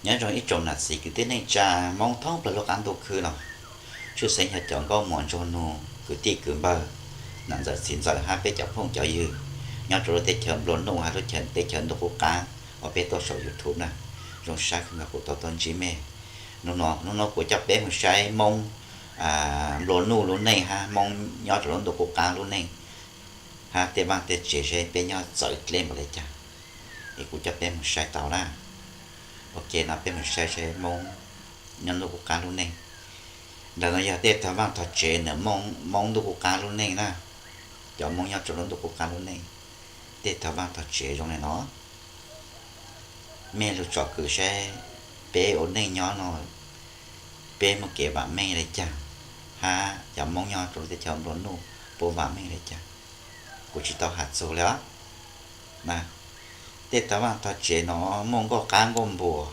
Nyob zoo ib tsoom nam txiv kwv tij neej tsa Hmoob thoob plaws lub qab ntuj khwb no, tshwj xeeb yog cov nkauj muam nraug nus kwv tij kwv npawg, nam ntxawm txiv ntxawm hab peb cov phooj cov ywg nyob rau lub teb chaws nplua nuj hab lub teb chaws ntuj qub qab uas peb tuaj saum YouTube na. Zoo sab kawg nkaus kuv tau tuaj ntsib mej. Hnub no kuv coj peb mus saib Hmoob nplua nuj lub neej hab Hmoob nyob rau lub ntuj qub qab lub neej hab tej vaaj tej tsev seb peb nyob txawv dleb npaum li cas, es kuv coj peb mus saib tau na. Ok no peb mus saib saib Hmoob nyob ntuj qub qab lub neej. Ntawm no yog tej tog vaaj tog tsev ntawm Hmoob ntuj qub qab lub neej na. Cov Hmoob nyob rau lub ntuj qub qab lub neej, tej tog vaaj tog tsev zoo li no. Mej lug tsom kwm saib peb ua neej nyob no peb muaj kev vaam meej li cas, hab cov Hmoob nyob rau lub teb chaws nplua nuj puas vaam meej li cas. Kuv tsis tau has txug li os. Tej tog vaaj tog tsev no muaj nkauj qab nkauj npua,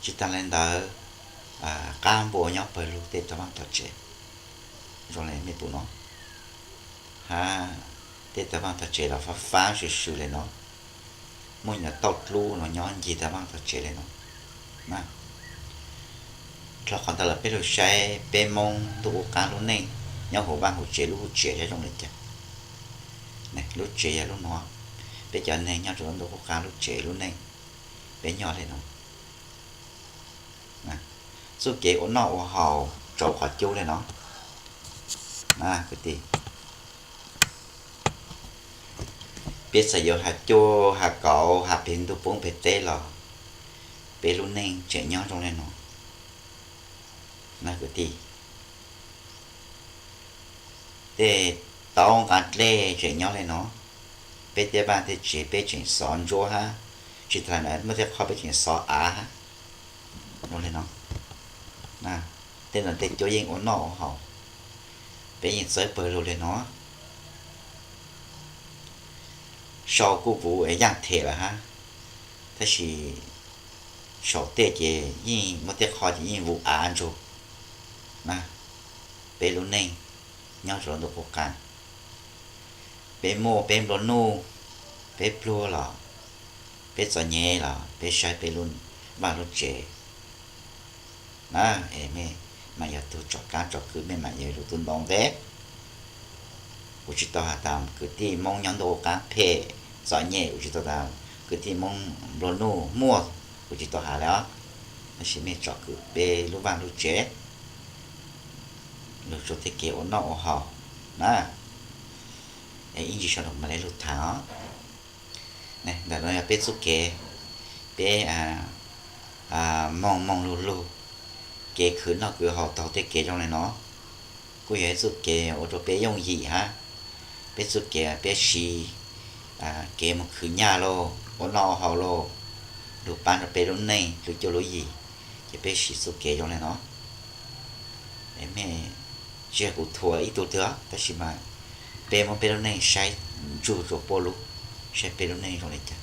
tsis taag li ntawd qab npua nyob pawg lug tej tog vaaj tog tsev zoo li mej pum no, hab tej tog vaaj tog tsev los fab fab swm swm li no, muaj nyuam tauj dlub no nyob ncig tog vaaj tog tsev li no. Dlhau qhov ntawd los peb lug saib peb Hmoob ntuj qub qab lub neej nyob huv vaaj huv tsev lub huv tsev zoo li cas. Lub tsev yog lub no, peb cov neeg nyob rau lub ntuj qub qab lub tsev lub neej, peb nyob li no. Txuj kev ua noj ua haus tsauv qhov cub li no. Kwv tij, peb txawm yuav has cuag has kauv has peg ntug poob peg teb los peb lub neej tseem nyob zoo li no. Kwv tij, tej taub nqa dlej tseem nyob li no, peb tej vaaj tej tsev peb tseem xov ntsuab hab, tsis tas li ntawd muaj tej qho peb tseem xov av hab zoo li no. Tej no tej cuab yeej ua noj ua haus, peb yeej txawb pawg lug li no. Sau kuj vuv yaaj them lawm hab, tab sis saum tej ces yeej muaj tej qho ces yeej vuv av ntsug na. Peb lub neej nyob rau lub ntuj qub qab, peb muaj peb nplua nuj, peb pluag los, peb txom nyem los peb saib peb lub vaj lub tsev na. Es mej maam yog tug tsom kaab tsom kwm, mej maam yog lug tug ntoo nteb. Kuv tsis tau has tas kwv tij Moob nyob ntuj qub qab phem txom nyem, kuv tsis tau tas kwv tij Moob nplua nuj muaj, kuv tsis tau has li os. Tab sis mej tsom kwm peb lub vaj lub tsev, lug rua tej kev ua noj ua haus na. Ib ntsis sau no mam le lug tham os. Ntawm no yog peb txuj kev, peb moog moog lug lug, kev khwv noj khwv haus taug tej kev zoo li no, kuj yog ib txuj kev ua rua peb yooj yim hab. Peb txuj kev peb siv kev moog khwv nyaj lauj, ua noj ua haus lauj, lug paab rua peb lub neej lub cuab lub yig, ces peb siv txuj kev zoo li no. Mej tsis yog kuv thuam ib tug twg, tab sis mas peb muab peb lub neej saib ntsug rua puab lub, saib peb lub neej zoo li cas.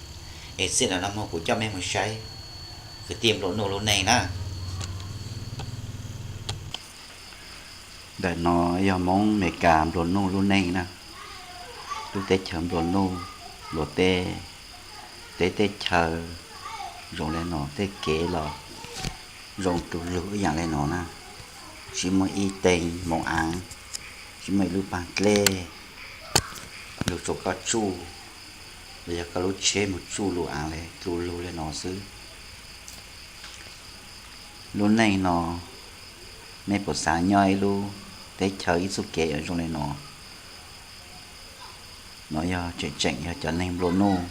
Es txij ntawm no moog kuv coj mej moog saib kwv tij nplua nuj lub neej na. Ntawm no yog Moob Amelikas nplua nuj lub neej na. Lub teb chaws nplua nuj, luag tej teb tej chaw zoo li no, tej kev los zoo tu lug ib yaam li no na. Tsis muaj ib teeg moov aav, tsis muaj ib lub paag dlej lug rua koj tsuj, los yog koj lub tsheb moog tsuj lug aav li, tu lug li no xwb. Lub neej no, mej puas xaav nyob ib lub teb chaws ib txuj kev zoo li no? No yog tseem tseem yog cov neeg nplua nuj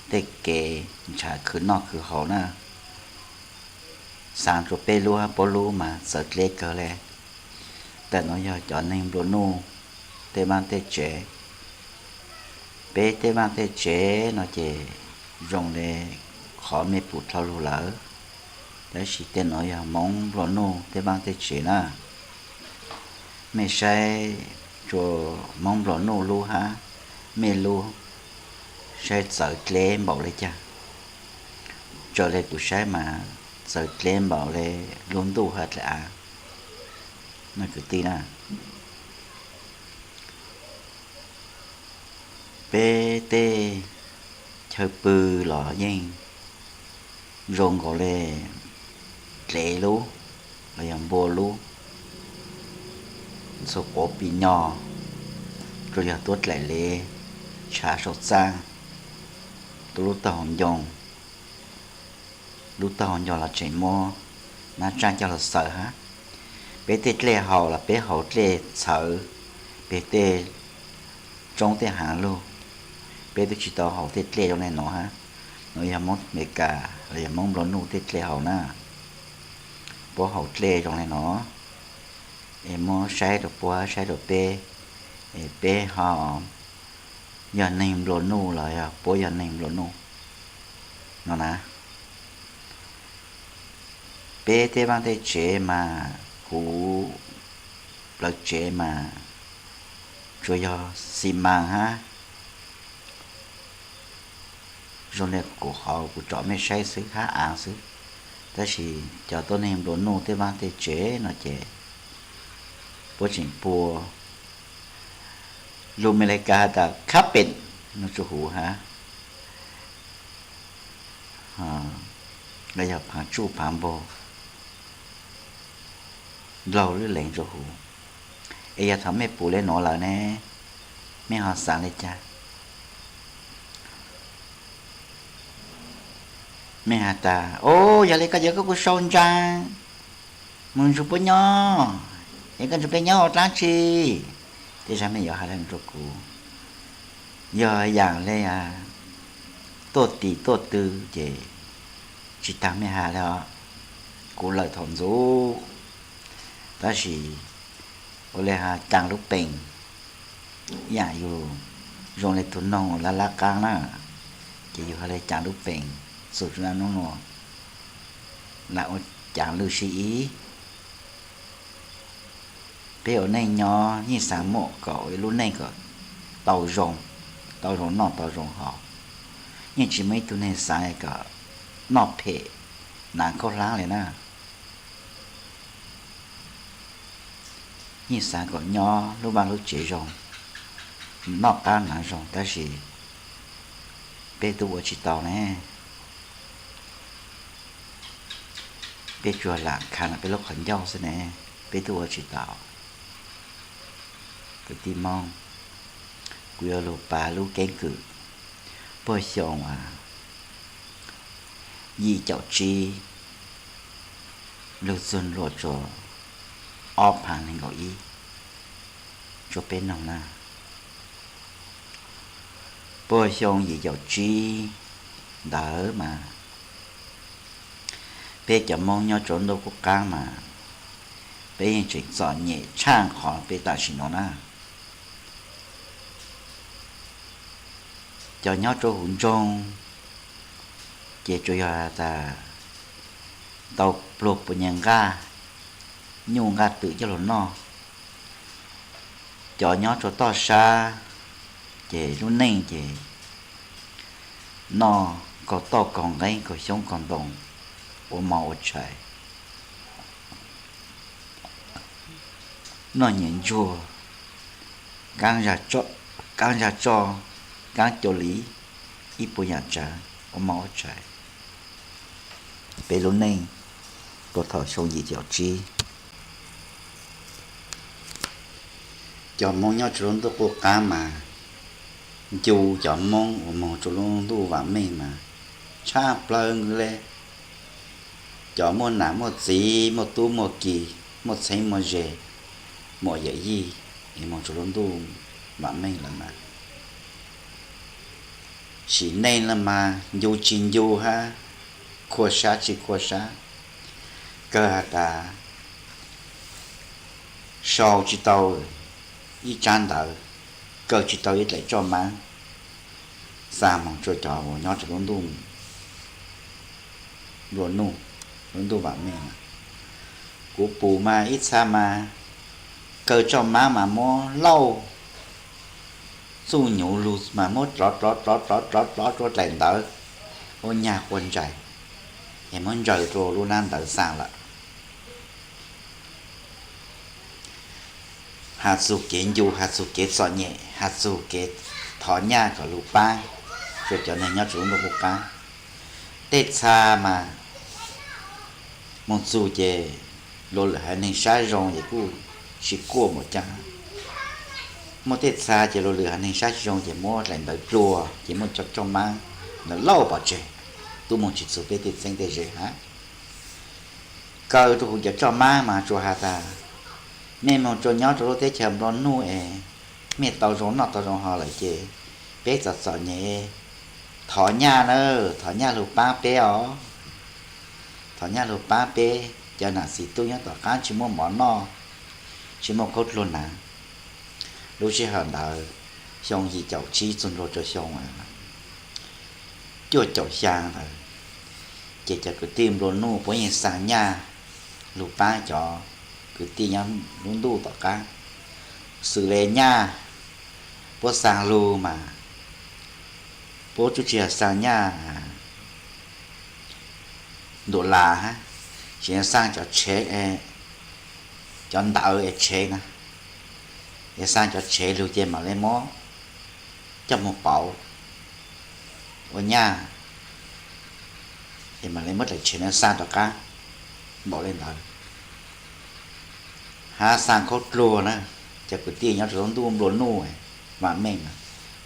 tej kev nrhav khwv noj khwv haus na. Xaav rua peb lub hab puab lub mas txawv dleb kawg le. Ntawm no yog cov neeg nplua nuj tej vaaj tej tsev. Peb tej vaaj tej tsev no ces zoo li qhov mej pum dlhau lug lawm, tab sis tej no yog Moob nplua nuj tej vaaj tej tsev na. Mej saib rua Moob nplua nuj lub hab mej lub, saib txawv dleb npaum li cas. Raws li kuv saib mas txawv dleb npaum li lub ntuj hab dlej av na kwv tij na. Peb tej chaw pw los yeej zoo nkaus li dlev lub los yog npua lub, ntxhua quav pis nyos, tsuas yog tuab dlaim lev, tshav saum txaj, tuab lub taub hau ncoo, lub taub hau ncoo los tseem muab nab tsaj coj los xaws hab. Peb tej dlej haus los peb haus dlej txhawv, peb tej roob tej haav lug, peb twb tsis tau haus tej dlej zoo le nuav hab. Nuav yog Moob Amelikas los yog Moob Nplua Nuj tej dlej haus na. Puab haus dlej zoo le nuav, es muab saib rau puab saib rau peb, es peb ho yog neeg nplua nuj los yog puab yog neeg nplua nuj no na. Peb tej vaaj tej tsev mas, kuv plawv tsev mas tsuas yog xi mas hab, zoo li kuv qhov kuv tsom mej saib xwb hab, aav xwb. Tab sis cov tuab neeg nplua nuj tej vaaj tej tsev no ces puab tseem pua, lug Amelikas has tas carpet no rua huv hab, los yog phaav tsuj phaav npog, ndlaug lwj leev rua huv. Es yog thaum mej pum le nuav lawm ne, mej ho xaav le caag? Mej has tas, o, yog le koj yuav koj kuj sau ntsaa moog nrug puab nyob, es koj nrug peb nyob ua dlaab tsi? Tej zag mej yuav has le rua kuv, yog yaam le tuaj tim tuaj tw ces tsis taag mej has le os. Kuv lawm thaum ntxuv, tab sis ua le has caas lub peem, yaam yug zoo le tug noog lab lab qaab na, ces yug has le caas lub peem, txug rua naj nub nuav lam ua caas lwj sib ib. Peb ua neej nyob yeej xaav muaj kom ua ib lub neej kom tau zoo, tau zoo noj tau zoo haus. Yeej tsis muaj ib tug neeg xaav kom noj phem, hnav khaub hlaab le na. Yeej xaav kom nyob lub vaaj lub tsev zoo, noj qab hnav zoo, tab sis peb tub ua tsis tau ne. Peb tsuas lam khav peb lub qhov ncauj xwb ne, peb tub ua tsis tau. Kwv tij Moob, kuv yuav lug pav lub keeb kwm puag xyoo yim caum tsib lug txug ntua rua ob phav neeg nkaum ib rua peb noog na. Puag xyoo yim caum tsib ntawd mas peb cov Moob nyob rua ntuj qub qaab mas peb yeej tseem txom nyem tshaj qhov peb tam sim no na. Cov nyob rua huv nroog ces tsuas yog has tas tau pluag puas nyag nqaj nyuj nqaj twm coj lug noj. Cov nyob rua toj sab ces lub neej ces noj kaug tauj kaug nqeeb kaug xyoob kaug ntoo, ua mov ua tshais, noj nyias ntsuag, kaab zag tsoj, kaab cua li, ib puas yaam tsawv, ua mov ua tshais. Peb lub neej rua thaum xyoo yim caum tsib, cov Moob nyob rua lub ntuj qub qaab mas ncu cov Moob uas moog rua lub ntuj vaam meej mas tshaj plawg le. Cov muaj nam muaj txiv, muaj tub muaj ki, muaj txheeb muaj ze, muaj yawm yij, es moog rua lub ntuj vaam meej lawm mas sim neej le mas ncu tsis ncu hab, khua sab tsis khua sab, kawg has tas sau tsis tau ib tsab ntawv, kawg tsis tau ib dlaim tsoj maab xa moog rua cov uas nyob rua lub ntuj nplua nuj, lub ntuj vaam meej. Kuv pum mas ib txha mas kawg tsoj maab mas muab lauj txuj nyuv lug mas muab rov rov rov rov rov rov rua dlaim ntawv, ua nyag ua ntsais, es muab ntsaws rua lub nab ntawv xa lawm. Has txug kev ncu, has txug kev txom nyem, has txug kev thov nyaj kom lug paab rua cov neeg nyob rua lub ntuj qub qaab. Tej txha mas moog txug ces luas lwm haiv neeg sab zoo ces kuj tsis kuaj npaum caag. Muaj tej txha ces luas lwm haiv neeg sab tsis zoo ces muab dlaim ntawv dlua ces muab cov roj maab ntawd lauj pov tseg, tub moog tsis txug peb tej txheeb tej ze hab. Kaw rua huv cov roj maab mas tsuas has tas mej moog rua nyob rua lub teb chaws nplua nuj es mej tau zoo noj tau zoo haus lawm ces peb txom txom nyem, thov nyaj na, thov nyaj lug paab peb os. Thov nyaj lug paab peb cov nam txiv tub nyob tom qaab tsis muaj mov noj, tsis muaj khaub dluag hnav. Lub sij hawm ntawd xyoo yim caum tsib txug nrua rua xyoo cuaj caum xyaa ntawd, ces cov kwv tij nplua nuj puab yeej xaa nyaj lug paab cov kwv tij nyob lub ntuj tom qaab. Xws le nyaj puab xaa lug mas puab tsuas tsis yog xaa nyaj ntuas las hab, tsis yog xaa cov tshev, cov ntawv es tshev na, es xaa cov tshev lug ces mam le muab coj moog pauv ua nyaj, es mam le muab dlaim tshev na xaa rov qaab npaum le ntawd. Hab xaa khaub dluag na, cov kwv tij nyob rua lub ntuj nplua nuj vaam meej na,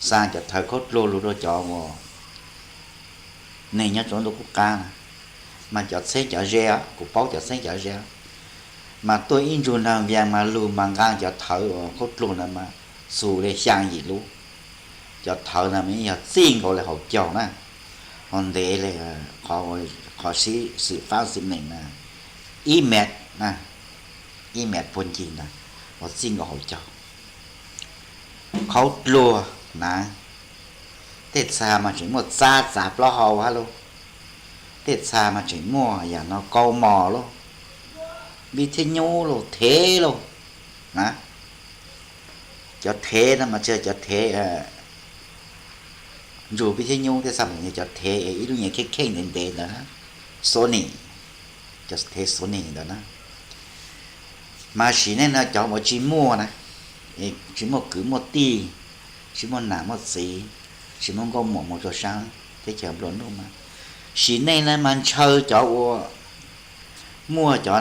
xaa cov thawv khaub dluag lug rua cov uas neeg nyob rua lub ntuj qub qaab na, mas cov txheeb cov ze, kuv paub cov txheeb cov ze, mas tuaj ib ntsug nraag Vias mas lug mas nqaa cov thawv uas khaub dluag ntawd mas xus le xyaa yim lub. Cov thawv ntawd mas yeej yog txij nkaus le hauv caug na, ho ntev le qhov sib xwm faab xwm meem na, ib mev na, ib mev puag ncig ntawd uas txij nkaus hauv caug. Khaub dluag na, tej txha mas tseem muaj txav txav plaub hau hab lauj, tej txha mas tseem muaj yam no kau mos lauj, vij thib nyub lauj, thev lauj na. Cov thev no mas tsis yog cov thev ntsug vij thib nyub, tej txha mas cov thev ib lub nyuas kheej kheej ntev ntev ntawd, Sony, cov thev Sony ntawd na. Mas sim neej no cov uas tsis muaj na, tsis muaj kwv muaj tij, tsis muaj nam muaj txiv, tsis muaj nkauj muam moog rua saab teb chaws nplua nuj mas, sim neej no mas ntshaw cov uas muaj cov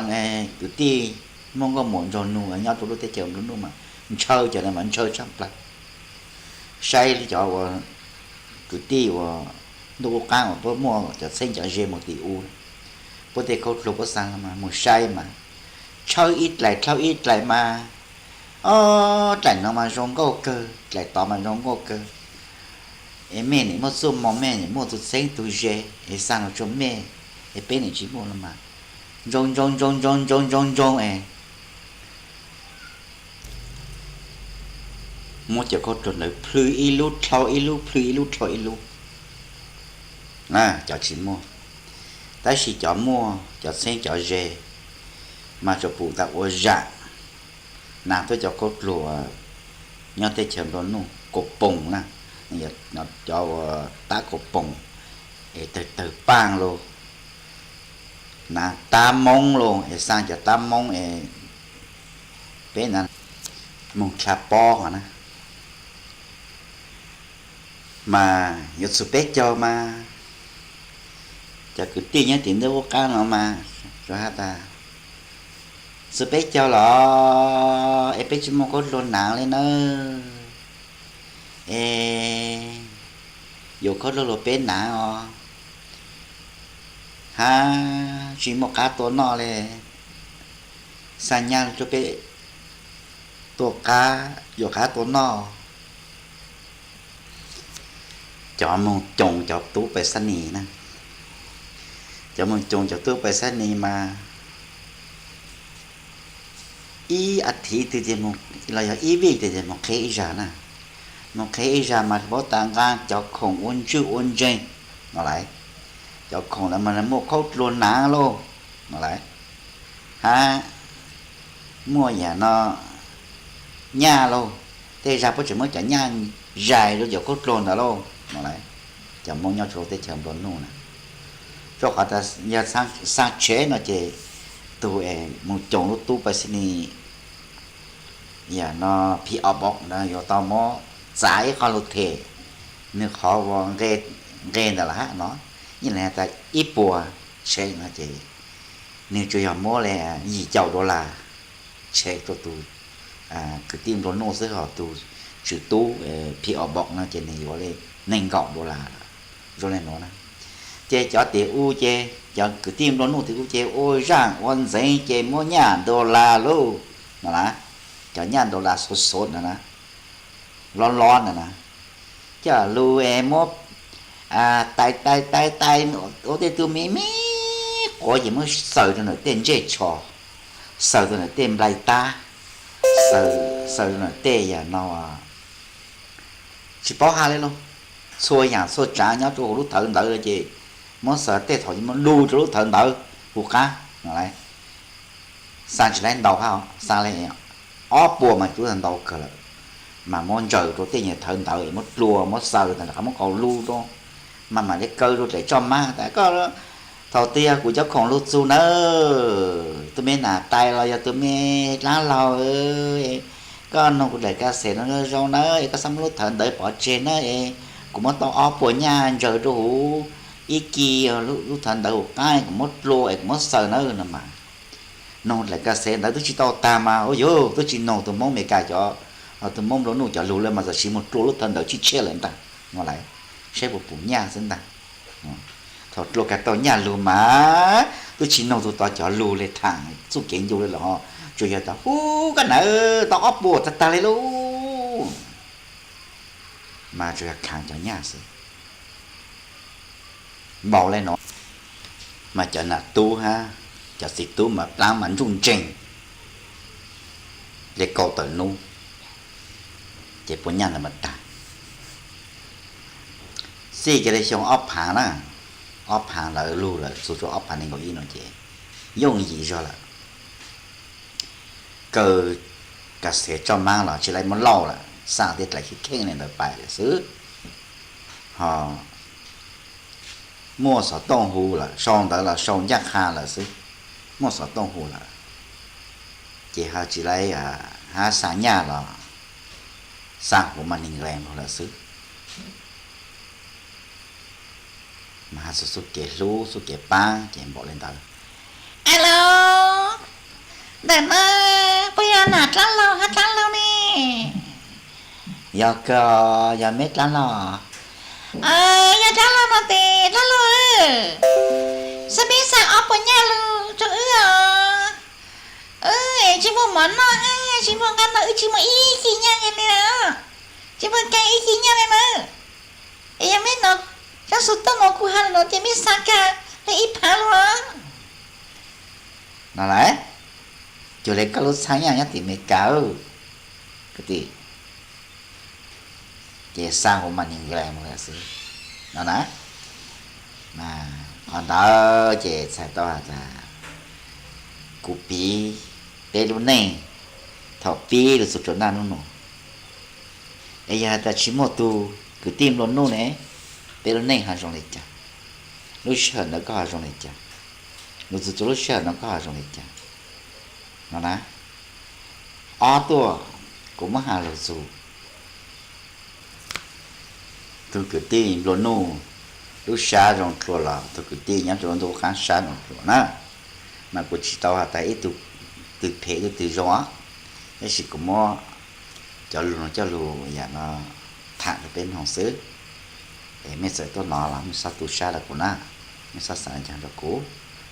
kwv tij muaj nkauj muam nraug nug nyob rua lub teb chaws nplua nuj mas ntshaw cov ntawd mas ntshaw tshaaj plawg. Saib cov uas kwv tij uas ntuj qub qaab uas puab muaj cov txheeb cov ze moog tim u, puab tej khaub dluag puab xaa mas moog saib mas tshawb ib dlaim dlhau ib dlaim mas, ob dlaim no mas zoo nkauj kawg, dlaim tod mas zoo nkauj kawg. Es mej nim muaj txuj moo, mej nim muaj tug txheeb tug ze, es xaa lug rua mej, es peb nim tsis muaj los mas, ntsoov ntsoov ntsoov ntsoov ntsoov ntsoov ntsoov es muab cov khaub dluag ntawd plhws ib lub dlhau ib lub, plhws ib lub dlhau ib lub. Cov tsis muaj, tab sis cov muaj cov txheeb cov ze mas tsuas pum tas ua zaam. Hnav tuab cov khaub dluag nyob teb chaws nplua nuj, kaus poom na, cov uas tab kaus poom es tawg tawg paaj lauj, hnav tab moob lauj, es xaa cov tab moob es peb na, moog dlha pob hov na. Mas yuav txug peb caug mas, cov kwv tij nyob tim ntuj qub qaab no mas, tsuas has tas, txug peb caug los es peb tsis muaj khaub dluag hnav li nawb, es yuav khaub dluag lug peb hnav os, hab tsis muaj qaab tua noj li, xaa nyaj rua peb tua qaab, yuav qaab tua noj. Cov moog coos cov tub pais xab nis na, cov moog coos cov tub pais xab nis mas ib a thiv twg los yog ib vij twg ces moog qheb ib zag na, moog qheb ib zag mas paub tas nqaa cov khoom ua ntswj ua ntseeg no lauj, cov khoom ntawd mas muaj khaub dluag hnav lauj no lauj, hab muaj yam no nyaj lauj, tej zag puab tseem muab cov nyaj zais rua cov khaub dluag ntawd lauj no lauj. Cov Moob nyob rua teb chaws nplua nuj na, rua qhov tas yog xaa tshev no ces tug es moog coos lub tub pais xab nis yam no phi o bo ntawd yuav tau muab txav ib qho lug them nwg qhov ua nqe ntawd lawm hab no. nyiaj li tas ib puas tsheb no ces nws tsuas yog muab li yim caum dollar tsheb rau tus kwv tij nplua nuj xwb, ho tus tswv tub P O Box no ces nws yuav li nees nkaum dollar lawm, zoo li nuav na. Ces cov tim u ces cov kwv tij nplua nuj tim u ces ua zaj ua ntxeev ces muab nyaj dollar lauj no na, cov nyaj dollar xov xov ntawd na, lob lob ntawd na, coj lug es muab tais tais tais tais ua tej tug me me quav ces muab xaws rau ntawm tej ntsej tsho, xaws rau ntawm tej nplai tab, xaws rau ntawm tej yam no tsis paub hais li lauj, txhua yam txhua tsav nyob rau hauv lub thawv ntawd ces muab xaws tej thaum ces muab lu rau lub thawv ntawd hu qab no lauj. Xa tsis laib ntau hab, xa li ob puas mas tsuav ntau kawg lawm, mas muab ntsaws rau tej nyuag thawv ntawd muab dlua muab xaws tas rov qab muab kaus lug rau, mas mam li kaw rau daim tsoj mab tas koj, thaum twg yog kuv cov khoom lug txug nawb, tus me nam tais los yog tus me dlaab laug, koj noog kuv daim ka xev no zoo zoo nawb, es koj txhob muab lub thawv ntawd pov tseg nawb, es kuv muab tau ob puas nyaj ntsaws rau huv ib kis, lub thawv ntawd huv qaab, kuv muab dlua es kuv muab xaws nawb no mas. Noog daim ka xev ntawd twb tsis tau tag mas ua yog twb tsis noog tus Hmoob Amelikas cov, tus Hmoob nplua nuj cov lug lawm mas txawm siv mus dlua lub thawv ntawd tsib tsheb lawm ntag no lauj, saib puas pum nyaj xwb ntag. Thaum dlua kag tau nyaj lug mas twb tsis noog tus tod cov lug li, tham txuj kev ncu li los tsuas yog tas hu koj nawb, tau ob puas tag tag li lauj, mas tsuas yog khaav cov nyaj xwb. Npaum li no mas cov nam tub hab cov txiv tub mas dlaab mas ntsuj ntseeg li kaum tawm nub, ces puas nyaj ntawd mas tag. Txij kiag li xyoo ob phaav na, ob phaav lawv lug lawm txug rau ob phaav nees nkaum ib no ces yooj yim zog lawm. Kaw ka xev tsoj maab los tsis laib muab lauj lawm, xa tej dlaim kheej kheej li ntawd pais lawm xwb. Ho muaj xov tooj hu lawm, sau ntawv los sau ncaj qha lawm xwb, muaj xov tooj hu lawm. Ces ho tsis laib hab xa nyaj los xa huv mas neeg le lawm xwb. Mas hab txuj kev hlub txuj kev paab ces npaum li ntawd. Alo, ntawm no puas yog nam dlaab laug hab dlaab laug ne? Yog kawg, yog meb dlaab laug. Yog dlaab laug no tes dlaab laug, xav peb xa ob puas nyaj lug rau wb os. Wb tsis muaj mov noj, tsis muaj nqaj noj, wb tsis muaj ib kis nyaj li na, tsis muaj kag ib kis nyaj li na. Es yog meb no, sab xu tooj no kuv has no ces meb xa kag li ib phaav lug no lauj. Cuag li koj lub txhab nyaj nyob tim Amelikas, ces xa huv mas neeg le lawm xwb no na. Qhov ntawd ces txhais tau has tas kuv piv peb lub neej thaum pib lug txug rua naj nub nua. Es yog has tas tsis muaj tug kwv tij nplua nuj ne, peb lub neej ho zoo li cas? Lub sij hawm ntawd koj ho zoo li cas? Lug txug rua lub sij hawm no koj ho zoo li cas? No na. Ob tuaj, kuv muab has lug txug tug kwv tij nplua nuj lub sab zoo dlua los tug kwv tij nyob rua lub ntuj qaab sab zoo dlua na. Mas kuv tsis tau has tas ib tug twg phem ib tug twg zoo os, tab sis kuv muab cov lug no coj lug yam no tham rua peb noog xwb. Es mej txawm tuaj nov los mej txhob tu sab rau kuv na, mej txhob xav caag rau kuv.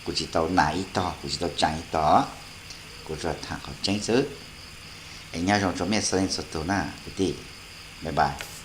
Kuv tsis tau nas ib tog, kuv tsis tau tsaa ib tog, kuv tsuas tham qhov tseeb xwb. Es nyob zoo rua mej txhua leej txhua tug na kwv tij. Bye bye.